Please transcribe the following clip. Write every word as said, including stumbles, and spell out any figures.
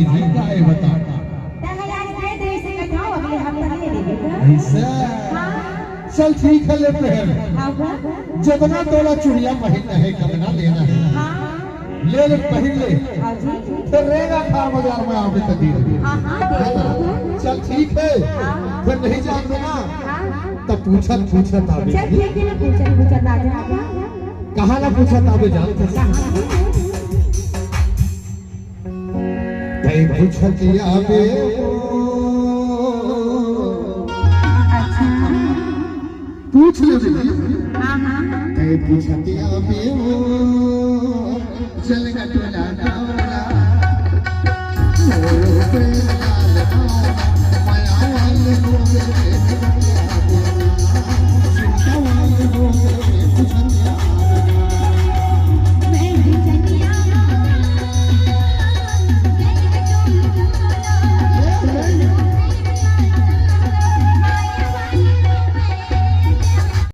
का हे बता। तहला दे दे से कथाओ, अगले हफ्ता ले लेबे का? ऐसा? हाँ। चल ठीक हे, ले पहन। हाँ, हाँ। जतना तोला चुड़िया पहिनना हे, कंगना लेना हे, हाँ। ले ले, पहिन ले। हाँ जी। फिर रेंगा खार बाजार में आबे त दे देबे। हाँ, हाँ, दे देबे। चल ठीक हे। हाँ। फिर नहीं जानबे ना, हाँ। त पूछत पूछत आबे। चल ठीक हे ना, पूछत पूछत आ जा। कहाँ ला पूछत आबे, जानत हस? कहाँ? तैं पूछत आबे ओ। अच्छा। पूछ ले बेटी। हाँ, हाँ। तैं पूछत आबे ओ। चल गटोला डोला।